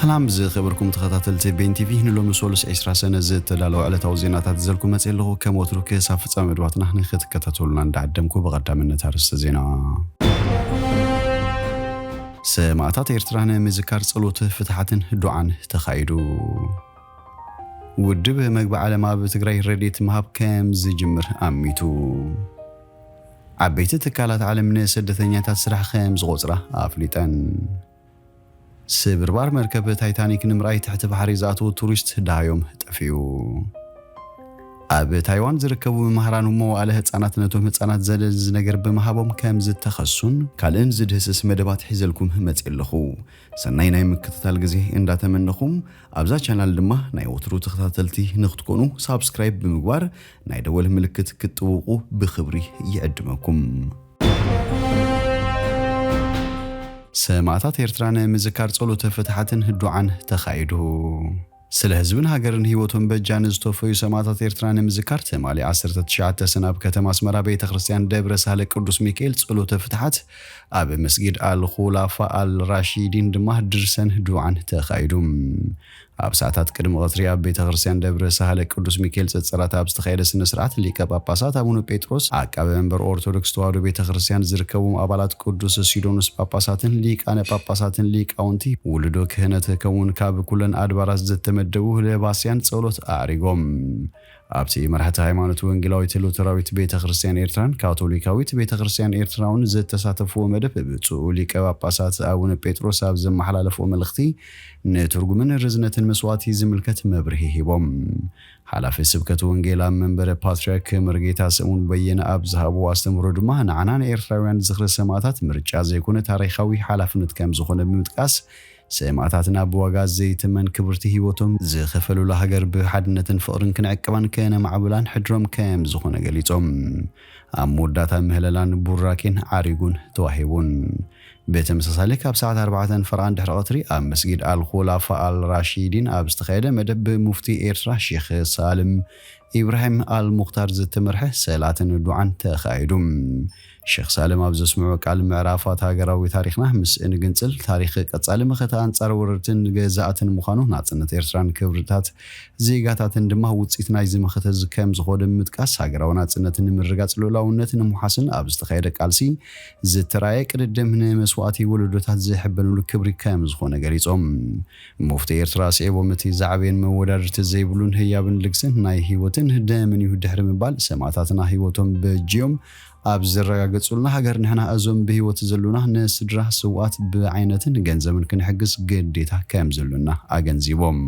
ሰላም ዝኸበርኩም ተኸታተልቲ ቤን ቲቪ፣ ንሎሚ ሶሉስ ዕስራ ሰነ ዝተዳለወ ዕለታዊ ዜናታት ዘልኩ መፅእ ኣለኹ። ከም ወትሩ ክሳብ ፍፃመ መድባትና ንክትከታተሉና እንዳዓደምኩ፣ ብቐዳምነት ኣርእስተ ዜና። ሰማእታት ኤርትራ ንምዝካር ጸሎት ፍትሓትን ዱዓን ተኻይዱ። ውድብ መግቢ ዓለም ኣብ ትግራይ ረድኤት ምሃብ ከም ዝጅምር ኣሚቱ። ዓበይቲ ትካላት ዓለም ንስደተኛታት ስራሕ ከም ዝቖጽራ ኣፍሊጠን። ስብርባር መርከብ ታይታኒክ ንምርኣይ ትሕቲ ባሕሪ ዝኣተዉ ቱሪስት ደሃዮም ጠፊኡ። ኣብ ታይዋን ዝርከቡ መምህራን መዋእለ ህጻናት ነቶም ህጻናት ዘደንዝዝ ነገር ብምሃቦም ከም ዝተኸሱን ካልእን ዝድህስስ መደባት ሒዘልኩም መጽእ ኣለኹ። ሰናይ ናይ ምክትታል ግዜ እንዳተመነኹም፣ ኣብዛ ቻናል ድማ ናይ ወትሩ ተኸታተልቲ ንክትኮኑ ሳብስክራይብ ብምግባር ናይ ደወል ምልክት ክትጥውቑ ብኽብሪ ይዕድመኩም። ሰማእታት ኤርትራ ንምዝካር ጸሎተ ፍትሓትን ዱዓን ተኻይዱ። ስለ ህዝብን ሃገርን ህይወቶም በጃ ንዝተፈዩ ሰማእታት ኤርትራ ንምዝካር ትማሊ ዓሰርተ ትሽዓተ ሰነ ኣብ ከተማ ኣስመራ ቤተ ክርስቲያን ደብረ ሳህለ ቅዱስ ሚካኤል ጸሎተ ፍትሓት፣ ኣብ መስጊድ ኣል ኹላፋ ኣል ራሺዲን ድማ ድርሰን ዱዓን ተኻይዱ። ኣብ ሰዓታት ቅድሚ ቀትሪ ኣብ ቤተ ክርስቲያን ደብረ ሳህለ ቅዱስ ሚካኤል ጸጸራት ኣብ ዝተኻየደ ስነ ስርዓት፣ ሊቀ ጳጳሳት ኣቡነ ጴጥሮስ፣ ዓቃቢ መንበር ኦርቶዶክስ ተዋሕዶ ቤተ ክርስቲያን ዝርከቦም ኣባላት ቅዱስ ሲኖዶስ ጳጳሳትን ሊቃነ ጳጳሳትን ሊቃውንቲ ውልዶ ክህነት ከምኡውን ካብ ኩለን ኣድባራት ዝተመደቡ ለባስያን ጸሎት ኣዕሪጎም። ኣብቲ መራሕቲ ሃይማኖት ወንጌላዊት ሉተራዊት ቤተ ክርስቲያን ኤርትራን ካቶሊካዊት ቤተ ክርስቲያን ኤርትራውን ዝተሳተፍዎ መደብ፣ ብፁዕ ሊቀ ጳጳሳት ኣቡነ ጴጥሮስ ኣብ ዘመሓላለፍዎ መልእኽቲ፣ ንትርጉምን ርዝነትን መስዋእቲ ዝምልከት መብርሂ ሂቦም። ሓላፊ ስብከት ወንጌል ኣብ መንበረ ፓትርያርክ መርጌታ ስምኦን በየነ ኣብ ዝሃብዎ ኣስተምህሮ ድማ፣ ንዓና ንኤርትራውያን ዝኽሪ ሰማእታት ምርጫ ዘይኮነ ታሪኻዊ ሓላፍነት ከም ዝኾነ ብምጥቃስ፣ ሰማእታትና ብዋጋ ዘይትመን ክብርቲ ህይወቶም ዝኸፈሉላ ሃገር ብሓድነትን ፍቕርን ክንዕቅባን ከነማዕብላን ሕድሮም ከም ዝኾነ ገሊጾም፣ ኣብ መወዳእታ ምህለላን ቡራኬን ዓሪጉን ተዋሂቡን። ብተመሳሳሊ፣ ካብ ሰዓት ኣርባዕተ ፈረቓ ድሕሪ ቀትሪ ኣብ መስጊድ ኣል ኹላፋ ኣል ራሺዲን ኣብ ዝተኻየደ መደብ፣ ብሙፍቲ ኤርትራ ሼኽ ሳልም ኢብራሂም ኣል ሙኽታር ዝተመርሐ ሰላትን ዱዓን ተኻይዱ። ሼኽ ሳልም ኣብ ዘስምዖ ቃል፣ ምዕራፋት ሃገራዊ ታሪኽና ምስ እንግንጽል፣ ታሪኽ ቀጻሊ መኸተ ኣንጻር ወረርትን ገዛእትን ምዃኑ፣ ናጽነት ኤርትራን ክብርታት ዜጋታትን ድማ ውጽኢት ናይዚ መኸተ ከም ዝኾነ ብምጥቃስ፣ ሃገራዊ ናጽነት ንምርጋጽ፣ ልኡላውነት ንምውሓስን ኣብ ዝተኻየደ ቃልሲ ዝተራእየ ቅድድም ንመስዋእቲ ወለዶታት ዝሕበንሉ ክብሪ ከም ዝኾነ ገሊጾም። ሙፍቲ ኤርትራ ስዒቦም፣ እቲ ዝዓበየን መወዳድርቲ ዘይብሉን ህያብን ልግስን ናይ ህይወትን ደምን እዩ ድሕሪ ምባል፣ ሰማእታትና ህይወቶም በጅዮም ኣብ ዘረጋገጹልና ሃገር፣ ንሕና እዞም ብህይወት ዘሉና ንስድራ ስውኣት ብዓይነትን ገንዘብን ክንሕግዝ ግዴታ ከም ዘሉና ኣገንዚቦም።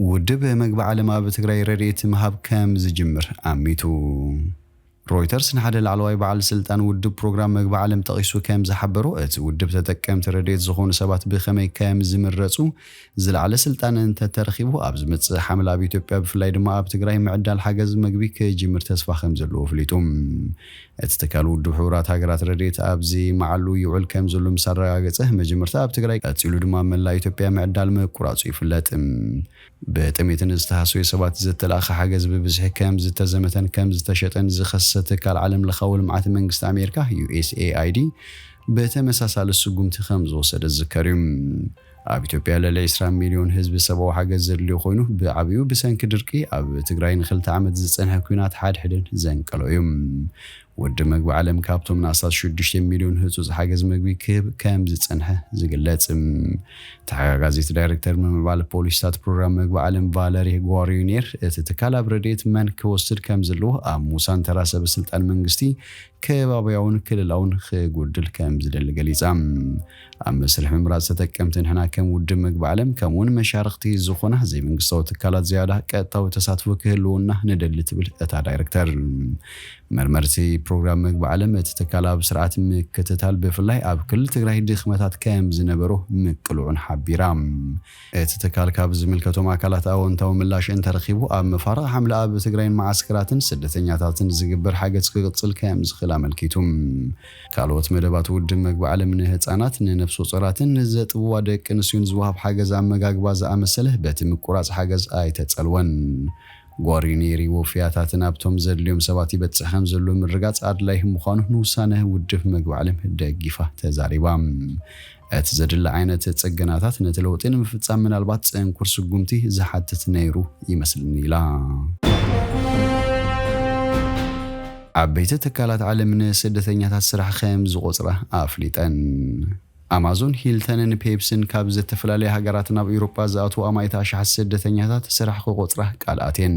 ውድብ መግቢ ዓለም ኣብ ትግራይ ረድኤት ምሃብ ከም ዝጅምር ኣሚቱ። ሮይተርስ ንሓደ ላዕለዋይ በዓል ስልጣን ውድብ ፕሮግራም መግቢ ዓለም ጠቒሱ ከም ዝሓበሮ፣ እቲ ውድብ ተጠቀምቲ ረድኤት ዝኾኑ ሰባት ብኸመይ ከም ዝምረጹ ዝለዓለ ስልጣን እንተተረኺቡ፣ ኣብ ዝመጽእ ሓምለ ኣብ ኢትዮጵያ፣ ብፍላይ ድማ ኣብ ትግራይ፣ ምዕዳል ሓገዝ መግቢ ክጅምር ተስፋ ከም ዘለዎ ኣፍሊጡ። እቲ ትካል፣ ውድብ ሕቡራት ሃገራት ረድኤት ኣብዚ መዓሉ ይውዕል ከም ዘሎ ምስ ኣረጋገጸ፣ መጀመርታ ኣብ ትግራይ፣ ቀጺሉ ድማ ኣብ መላእ ኢትዮጵያ ምዕዳል ምቁራጹ ይፍለጥ። ብጥሜትን ዝተሃሰዩ ሰባት ዝተላእኸ ሓገዝ ብብዝሒ ከም ዝተዘመተን ከም ዝተሸጠን ዝኸሰሰ ትካል ዓለም ለኻዊ ልምዓት መንግስቲ ኣሜሪካ፣ ዩ ኤስ ኤ ኣይ ዲ፣ ብተመሳሳሊ ስጉምቲ ከም ዝወሰደ ዝዝከር እዩ። ኣብ ኢትዮጵያ ልዕሊ ዕስራ ሚልዮን ህዝቢ ሰብኣዊ ሓገዝ ዘድልዮ ኮይኑ፣ ብዓብዩ ብሰንኪ ድርቂ ኣብ ትግራይ ንክልተ ዓመት ዝጸንሐ ኲናት ሓድሕድን ዘንቀሎ እዩ። ውድብ መግቢ ዓለም ካብቶም ንኣስታት ሽዱሽተ ሚልዮን ህጹጽ ሓገዝ መግቢ ክህብ ከም ዝጸንሐ ዝግለጽ። ተሓጋጋዚት ዳይሬክተር ምምዕባል ፖሊሲታት ፕሮግራም መግቢ ዓለም ቫለሪ ጓሪዩኔር፣ እቲ ትካል ኣብ ረድኤት መን ክወስድ ከም ዘለዎ ኣብ ምውሳን ተራ ሰበስልጣን መንግስቲ ከባብያውን ክልላውን ክጉድል ከም ዝደሊ ገሊጻ። ኣብ መስርሕ ምምራጽ ተጠቀምቲ ንሕና ከም ውድብ መግቢ ዓለም፣ ከምኡውን መሻርኽቲ ዝኾና ዘይመንግስታዊ ትካላት ዝያዳ ቀጥታዊ ተሳትፎ ክህልወና ንደሊ ትብል እታ ዳይሬክተር። መርመርቲ ፕሮግራም መግቢ ዓለም፣ እቲ ትካል ኣብ ስርዓት ምክትታል፣ ብፍላይ ኣብ ክልል ትግራይ ድኽመታት ከም ዝነበሮ ምቅልዑን ሓቢራ። እቲ ትካል ካብ ዝምልከቶም ኣካላት ኣወንታዊ ምላሽ እንተረኺቡ፣ ኣብ መፋርቕ ሓምለ ኣብ ትግራይን መዓስከራትን ስደተኛታትን ዝግበር ሓገዝ ክቕጽል ከም ዝኽእል ኣመልኪቱ። ካልኦት መደባት ውድብ መግቢ ዓለም ንህጻናት፣ ንነፍሰ ጾራትን ንዘጥብዋ ደቂ ኣንስትዮን ዝወሃብ ሓገዝ ኣመጋግባ ዝኣመሰለ በቲ ምቁራጽ ሓገዝ ኣይተጸልወን። ጓሪኔሪ ወፍያታትን ኣብቶም ዘድልዮም ሰባት ይበጽሕ ከም ዘሎ ምርጋጽ ኣድላይ ምዃኑ ንውሳነ ውድብ መግቢ ዓለም ደጊፋ ተዛሪባ። እቲ ዘድሊ ዓይነት ጽገናታት ነቲ ለውጢ ንምፍጻም ምናልባት ጽንኩር ስጉምቲ ዝሓትት ነይሩ ይመስልኒ ኢላ። ዓበይቲ ትካላት ዓለም ንስደተኛታት ስራሕ ከም ዝቖጽራ ኣፍሊጠን። ኣማዞን፣ ሂልተንን ፔፕስን ካብ ዝተፈላለያ ሃገራት ናብ ኤውሮጳ ዝኣትዉ ኣማኢት ኣሽሓት ስደተኛታት ስራሕ ክቖጽራ ቃል ኣትየን።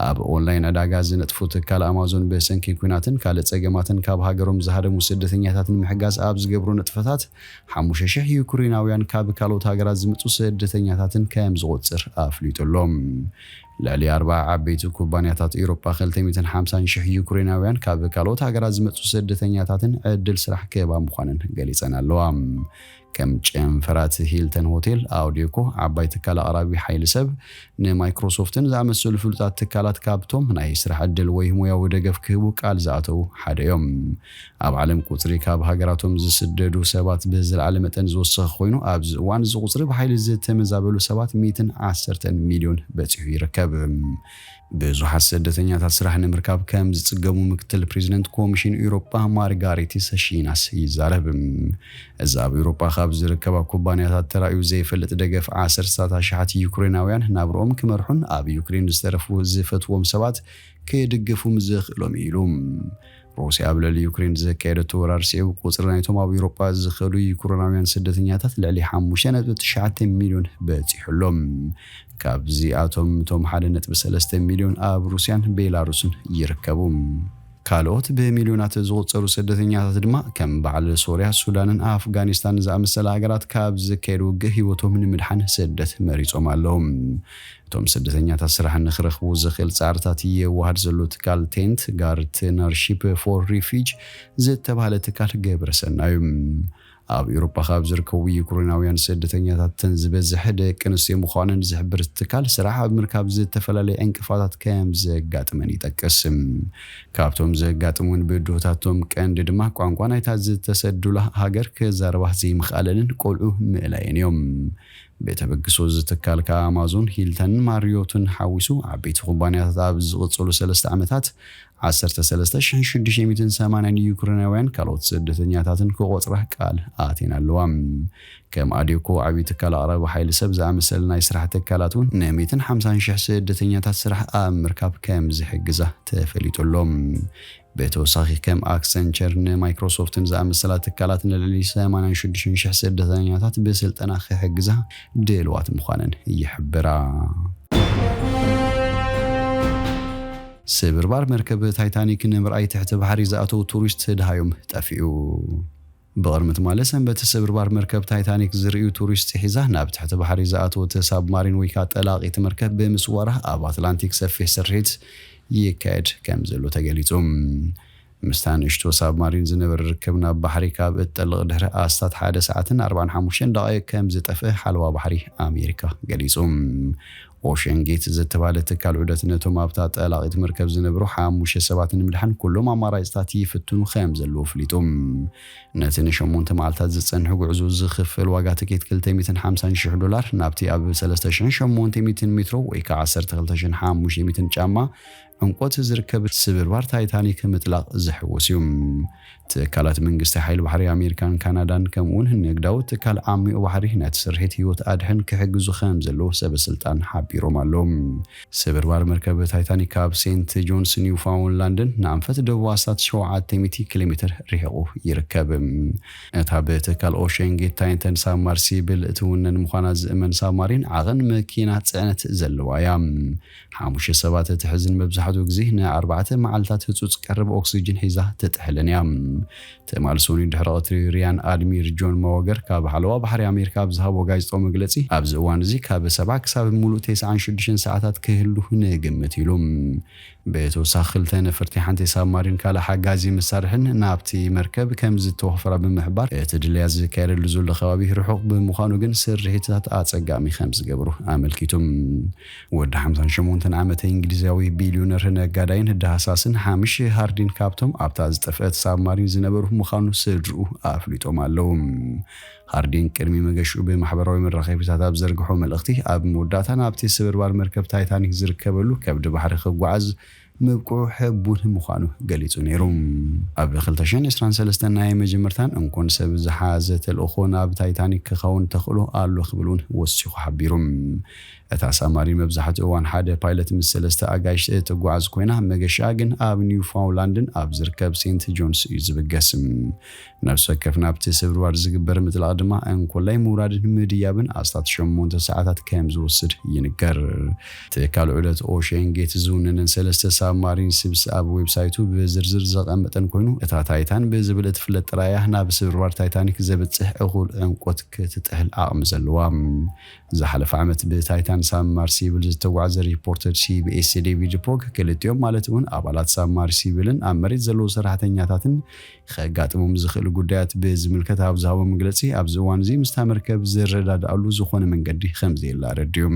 ኣብ ኦንላይን ዕዳጋ ዝነጥፉ ትካል ኣማዞን ብሰንኪ ኲናትን ካልእ ጸገማትን ካብ ሃገሮም ዝሃደሙ ስደተኛታት ንምሕጋዝ ኣብ ዝገብሩ ንጥፈታት ሓሙሽተ ሽሕ ዩክሬናውያን ካብ ካልኦት ሃገራት ዝመጹ ስደተኛታትን ከም ዝቖጽር ኣፍሊጡ ኣሎ። ልዕሊ ኣርባዓ ዓበይቲ ኩባንያታት ኤውሮጳ ክልተ ሚእትን ሓምሳን ሽሕ ዩክሬናውያን ካብ ካልኦት ሃገራት ዝመጹ ስደተኛታትን ዕድል ስራሕ ክህባ ምዃነን ገሊጸን ኣለዋ። ከም ጨንፈራት ሂልተን ሆቴል፣ ኣውዴኮ፣ ዓባይ ትካል ኣቕራቢ ሓይሊ ሰብ፣ ንማይክሮሶፍትን ዝኣመሰሉ ፍሉጣት ትካላት ካብቶም ናይ ስራሕ ዕድል ወይ ሞያዊ ደገፍ ክህቡ ቃል ዝኣተዉ ሓደ እዮም። ኣብ ዓለም ቁጽሪ ካብ ሃገራቶም ዝስደዱ ሰባት ብዝለዓለ መጠን ዝወሰኸ ኮይኑ፣ ኣብዚ እዋን እዚ ቁጽሪ ብሓይሊ ዝተመዛበሉ ሰባት ሚእትን ዓሰርተን ሚልዮን በጺሑ ይርከብ። ብዙሓት ስደተኛታት ስራሕ ንምርካብ ከም ዝጽገሙ ምክትል ፕሬዚደንት ኮሚሽን ኤውሮጳ ማርጋሪቲስ ሺናስ ይዛረብ። እዚ ኣብ ኤውሮጳ ካብ ዝርከባ ኩባንያታት ተራእዩ ዘይፈልጥ ደገፍ፣ ዓሰርተታት ኣሽሓት ዩክሬናውያን ናብርኦም ክመርሑን ኣብ ዩክሬን ዝተረፉ ዝፈትዎም ሰባት ክድግፉም ዘኽእሎም እዩ ኢሉ። ሩስያ ኣብ ልዕሊ ዩክሬን ዘካየደቶ ወራር ስዒቡ፣ ቁጽሪ ናይቶም ኣብ ኤውሮጳ ዝኸዱ ዩክሬናውያን ስደተኛታት ልዕሊ ሓሙሽተ ነጥቢ ትሽዓተ ሚልዮን በጺሑ ኣሎ። ካብዚኣቶም እቶም ሓደ ነጥቢ ሰለስተ ሚልዮን ኣብ ሩስያን ቤላሩስን ይርከቡ። ካልኦት ብሚልዮናት ዝቑጸሩ ስደተኛታት ድማ ከም በዓል ሶርያ፣ ሱዳንን ኣፍጋኒስታን ዝኣመሰላ ሃገራት ካብ ዝካየድ ውግእ ህይወቶም ንምድሓን ስደት መሪጾም ኣለዉ። እቶም ስደተኛታት ስራሕ ንኽረኽቡ ዝኽእል ጻዕርታት የዋህድ ዘሎ ትካል ቴንት ጋርትነርሺፕ ፎር ሪፊጅ ዝተባህለ ትካል ግብረ ሰናዩ። ኣብ ኤውሮጳ ካብ ዝርከቡ ዩክሬናውያን ስደተኛታት እተን ዝበዝሐ ደቂ ኣንስትዮ ምዃነን ዝሕብር እቲ ትካል፣ ስራሕ ኣብ ምርካብ ዝተፈላለየ ዕንቅፋታት ከም ዘጋጥመን ይጠቅስ። ካብቶም ዘጋጥሙን ብድሆታቶም ቀንዲ ድማ ቋንቋ ናይታ ዝተሰዱላ ሃገር ክዛረባ ዘይምኽኣለንን ቆልዑ ምእላየን እዮም። ብተበግሶ እዚ ትካል ከኣ ኣማዞን፣ ሂልተንን ማሪዮትን ሓዊሱ ዓበይቲ ኩባንያታት ኣብ ዝቕጽሉ ሰለስተ ዓመታት ዓሰርተ ሰለስተ ሽሕን ሽዱሽተ ሚእትን ሰማንያን ዩክሬናውያን ካልኦት ስደተኛታትን ክቖጽራ ቃል ኣትየን ኣለዋ። ከም ኣዴኮ ዓብዪ ትካል ኣቕራቢ ሓይሊ ሰብ ዝኣመሰለ ናይ ስራሕ ትካላት እውን ንሚእትን ሓምሳን ሽሕ ስደተኛታት ስራሕ ኣብ ምርካብ ከም ዝሕግዛ ተፈሊጡ ኣሎ። ብተወሳኺ ከም ኣክሰንቸር ንማይክሮሶፍትን ዝኣመሰላ ትካላት ንልዕሊ ሰማንያን ሽዱሽተን ሽሕ ስደተኛታት ብስልጠና ክሕግዛ ድልዋት ምዃነን ይሕብራ። ስብርባር መርከብ ታይታኒክ ንምርኣይ ትሕቲ ባሕሪ ዝኣተዉ ቱሪስት ደሃዮም ጠፊኡ። ብቕድሚ ትማሊ ሰንበት ስብርባር መርከብ ታይታኒክ ዝርእዩ ቱሪስት ሒዛ ናብ ትሕቲ ባሕሪ ዝኣተወት ሳብማሪን ወይ ከዓ ጠላቒት መርከብ ብምስዋራ ኣብ ኣትላንቲክ ሰፊሕ ስርሒት ይካየድ ከም ዘሎ ተገሊጹ። ምስታ ንእሽቶ ሳብማሪን ዝነበረ ርክብ ናብ ባሕሪ ካብ እትጠልቕ ድሕሪ ኣስታት ሓደ ሰዓትን ኣርባዓን ሓሙሽተን ደቓይቕ ከም ዝጠፍአ ሓለዋ ባሕሪ ኣሜሪካ ገሊጹ። ኦሽን ጌት ዝተባህለ ትካል ዑደት ነቶም ኣብታ ጠላቒት መርከብ ዝነበሩ ሓሙሽተ ሰባት ንምድሓን ኩሎም ኣማራጺታት ይፍትኑ ከም ዘለዉ ኣፍሊጡ። ነቲ ንሸሞንተ መዓልታት ዝጸንሕ ጉዕዞ ዝኽፈል ዋጋ ትኬት ክልተ ሚእትን ሓምሳን ሽሕ ዶላር ናብቲ ኣብ ሰለስተ ሽሕን ሸሞንተ ሚእትን ሜትሮ ወይ ከዓ ዓሰርተ ክልተ ሽሕን ሓሙሽተ ሚእትን ጫማ ዕምቆት ዝርከብ ስብርባር ታይታኒክ ምጥላቕ ዝሕውስ እዩ። ትካላት መንግስቲ ሓይሊ ባሕሪ ኣሜሪካን ካናዳን ከምኡውን ንግዳዊ ትካል ዓሚቕ ባሕሪ ነቲ ስርሒት ህይወት ኣድሕን ክሕግዙ ከም ዘለዉ ሰበ ስልጣን ሓቢሮም ኣለዉ። ስብርባር መርከብ ታይታኒክ ካብ ሴንት ጆንስ ኒውፋውንላንድን ንኣንፈት ደቡብ ኣስታት ሸውዓተ ሚእቲ ኪሎ ሜትር ርሒቑ ይርከብ። እታ ብትካል ኦሽን ጌት ታይተን ሳብማርሲብል እትውነን ምዃና ዝእመን ሳብማሪን ዓቐን መኪና ጽዕነት ዘለዋ እያ። ሓሙሽተ ሰባት እትሕዝን መብዛሕትኡ ግዜ ንኣርባዕተ መዓልታት ህጹጽ ቀረብ ኦክሲጅን ሒዛ ትጥሕልን እያ። ትማል ሰኑይ ድሕሪ ቀትሪ ሪያን ኣድሚር ጆን ማወገር ካብ ሓለዋ ባሕሪ ኣሜሪካ ኣብ ዝሃቦ ጋዜጣዊ መግለጺ፣ ኣብዚ እዋን እዚ ካብ ሰብዓ ክሳብ ምሉእ ተስዓን ሽዱሽተን ሰዓታት ክህሉ ንግምት ኢሉ። ብተወሳኺ ክልተ ነፈርቲ ሓንቲ ሳብማሪን ካልእ ሓጋዚ መሳርሕን ናብቲ መርከብ ከም ዝተዋፈራ ብምሕባር፣ እቲ ድልያ ዝካየደሉ ዘሎ ከባቢ ርሑቕ ብምዃኑ ግን ስርሒታት ኣጸጋሚ ከም ዝገብሩ ኣመልኪቱ። ወዲ ሓምሳን ሸሞንተን ዓመት እንግሊዛዊ ቢልዮነር ነጋዳይን ዳህሳስን ሓምሽ ሃርዲን ካብቶም ኣብታ ዝጠፍአት ሳብማሪን ዝነበሩ ምዃኑ ስድርኡ ኣፍሊጦም ኣለዉ። ሃርዲን ቅድሚ መገሽኡ ብማሕበራዊ መራኸቢታት ኣብ ዘርግሖ መልእኽቲ፣ ኣብ መወዳእታ ናብቲ ስብርባር መርከብ ታይታኒክ ዝርከበሉ ከብዲ ባሕሪ ክጓዓዝ ምብቅዑ ሕቡን ምዃኑ ገሊጹ ነይሩ። ኣብ ክልተ ሽሕን ዕስራን ሰለስተን ናይ መጀመርታን እንኮን ሰብ ዝሓዘ ተልእኾ ናብ ታይታኒክ ክኸውን ተኽእሎ ኣሎ ክብል እውን ወሲኹ ሓቢሩ። እታ ሳብማሪን መብዛሕትኡ እዋን ሓደ ፓይለት ምስ ሰለስተ ኣጋይሽ እትጓዓዝ ኮይና፣ መገሻ ግን ኣብ ኒውፋውንላንድን ኣብ ዝርከብ ሴንት ጆንስ እዩ ዝብገስ። ነፍሲ ወከፍ ናብቲ ስብርባር ዝግበር ምጥላቕ ድማ እንኮላይ ምውራድን ምድያብን ኣስታት ሸሞንተ ሰዓታት ከም ዝወስድ ይንገር። ትካል ዑደት ኦሽን ጌት ዝውንነን ሰለስተ ሳብማሪን ስብስ ኣብ ዌብሳይቱ ብዝርዝር ዘቐመጠን ኮይኑ፣ እታ ታይታን ብዝብል እትፍለጥ ጥራያ ናብ ስብርባር ታይታኒክ ዘብጽሕ እኹል ዕምቆት ክትጥሕል ዓቕሚ ዘለዋ። ዝሓለፈ ዓመት ብታይታን ሳብማርሲብል ዝተጓዕዘ ሪፖርተር ሲቢኤስ ዴቪድ ፖግ፣ ክልቲኦም ማለት እውን ኣባላት ሳብማርሲብልን ኣብ መሬት ዘለዉ ሰራሕተኛታትን ከጋጥሞም ዝኽእል ጉዳያት ብዝምልከት ኣብ ዝሃቦ መግለጺ፣ ኣብዚ እዋን እዚ ምስታ መርከብ ዝረዳድኣሉ ዝኾነ መንገዲ ከም ዘየለ ኣረዲኡ።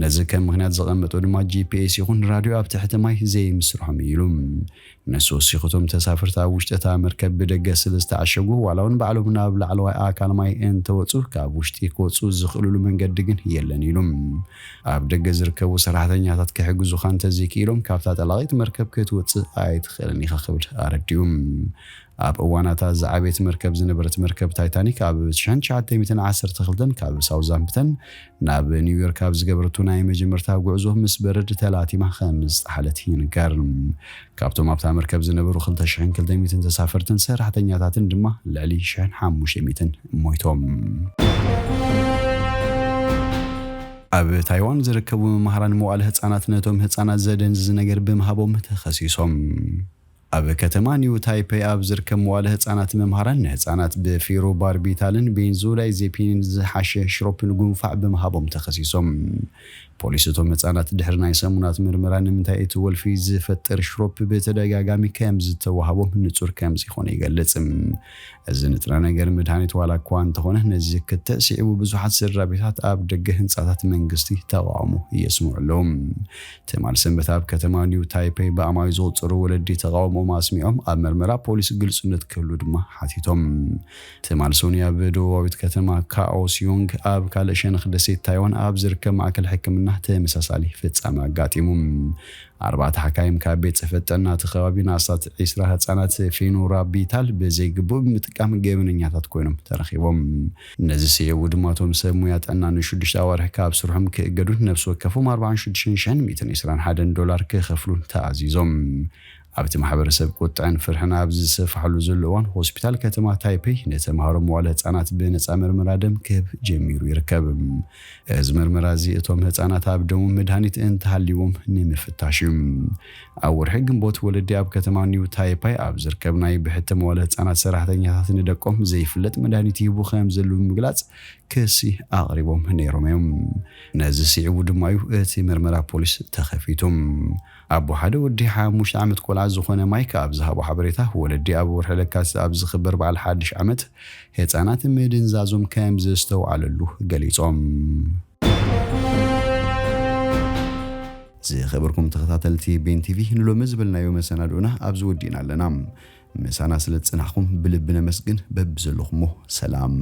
ነዚ ከም ምኽንያት ዘቐመጦ ድማ ጂፒኤስ ይኹን ራድዮ ኣብ ትሕቲ ማይ ዘይምስርሖም እዩ ኢሉ። ንሱ ወሲኹ፣ እቶም ተሳፈርቲ ኣብ ውሽጢ እታ መርከብ ብደገ ስለ ዝተዓሸጉ፣ ዋላ እውን ባዕሎም ናብ ላዕለዋይ ኣካል ማይ እንተወጹ፣ ካብ ውሽጢ ክወጹ ዝኽእሉሉ መንገዲ ግን የለን ኢሉ። ኣብ ደገ ዝርከቡ ሰራሕተኛታት ክሕግዙኻ እንተዘይክኢሎም፣ ካብታ ጠላቒት መርከብ ክትወጽእ ኣይትኽእልን ኢኻ ክብል ኣረዲኡ። ኣብ እዋናታ ዝዓበየት መርከብ ዝነበረት መርከብ ታይታኒክ ኣብ ሽሕን ትሽዓተ ሚእትን ዓሰርተ ክልተን ካብ ሳውዛምፕተን ናብ ኒውዮርክ ኣብ ዝገበረቶ ናይ መጀመርታ ጉዕዞ ምስ በረድ ተላቲማ ከም ዝጠሓለት ይንገር። ካብቶም ኣብታ መርከብ ዝነበሩ ክልተ ሽሕን ክልተ ሚእትን ተሳፈርትን ሰራሕተኛታትን ድማ ልዕሊ ሽሕን ሓሙሽተ ሚእትን ሞይቶም። ኣብ ታይዋን ዝርከቡ መማህራን መዋእለ ህጻናት ነቶም ህጻናት ዘደንዝዝ ነገር ብምሃቦም ተኸሲሶም። ኣብ ከተማ ኒው ታይፔይ ኣብ ዝርከብ መዋእለ ህጻናት መምሃራን ንህጻናት ብፊሮ ባርቢታልን ቤንዞዳይዜፒንን ዝሓሸ ሽሮፕ ንጉንፋዕ ብምሃቦም ተኸሲሶም። ፖሊስ እቶም ህጻናት ድሕሪ ናይ ሰሙናት ምርመራ ንምንታይ እቲ ወልፊ ዝፈጥር ሽሮፕ ብተደጋጋሚ ከም ዝተዋህቦም ንጹር ከም ዘይኮነ ይገልጽ። እዚ ንጥረ ነገር መድሃኒት ዋላ እኳ እንተኾነ፣ ነዚ ክትዕ ስዒቡ ብዙሓት ስድራ ቤታት ኣብ ደገ ህንጻታት መንግስቲ ተቓውሞ የስምዑ ኣለዉ። ትማል ሰንበት ኣብ ከተማ ኒው ታይፔይ ብኣማዊ ዝቑጸሩ ወለዲ ተቓውሞኦም ኣስሚዖም፣ ኣብ መርመራ ፖሊስ ግልጽነት ክህሉ ድማ ሓቲቶም። ትማል ሶኒ ኣብ ደቡባዊት ከተማ ካኦስዮንግ ኣብ ካልእ ሸነኽ ደሴት ታይዋን ኣብ ዝርከብ ማእከል ሕክምና ተመሳሳሊ ፍጻመ ኣጋጢሙ። ኣርባዕተ ሓካይም ካብ ቤት ጽሕፈት ጥዕና እቲ ከባቢ ንኣስታት ዒስራ ህጻናት ፌኖራቢታል ብዘይግቡእ ብምጥቃም ገበነኛታት ኮይኖም ተረኺቦም። ነዚ ስዒቡ ድማ እቶም ሰብ ሙያ ጥዕና ንሽዱሽተ ኣዋርሕ ካብ ስርሖም ክእገዱን ነፍሲ ወከፎም ኣርባዓን ሽዱሽተን ሽሕን ሚእትን ዕስራን ሓደን ዶላር ክኸፍሉን ተኣዚዞም። ኣብቲ ማሕበረሰብ ቁጥዐን ፍርሕን ኣብ ዝሰፍሓሉ ዘሎ እዋን፣ ሆስፒታል ከተማ ታይፔይ ንተምሃሮ መዋለ ህጻናት ብነጻ መርመራ ደም ክህብ ጀሚሩ ይርከብ። እዚ መርመራ እዚ እቶም ህጻናት ኣብ ደሞም መድሃኒት እንተሃልይዎም ንምፍታሽ እዩ። ኣብ ወርሒ ግንቦት፣ ወለዲ ኣብ ከተማ ኒው ታይፓይ ኣብ ዝርከብ ናይ ብሕቲ መዋለ ህጻናት ሰራሕተኛታት ንደቆም ዘይፍለጥ መድሃኒት ይህቡ ከም ዘለዉ ብምግላጽ ክሲ ኣቕሪቦም ነይሮም እዮም። ነዚ ስዒቡ ድማ እዩ እቲ መርመራ ፖሊስ ተኸፊቱ። ኣቦ ሓደ ወዲ ሓሙሽተ ዓመት ቆልዓ ዝኾነ ማይክ ኣብ ዝሃቦ ሓበሬታ፣ ወለዲ ኣብ ወርሒ ለካቲት ኣብ ዝኽበር በዓል ሓድሽ ዓመት ህጻናት ምድንዛዞም ከም ዘስተውዓለሉ ገሊጾም። ዝኸበርኩም ተኸታተልቲ ቤን ቲቪ፣ ንሎሚ ዝበልናዮ መሰናድኦና ኣብዚ ወዲእና ኣለና። ምሳና ስለ ዝጸናሕኩም ብልቢ ነመስግን። በብዘለኹሞ ሰላም።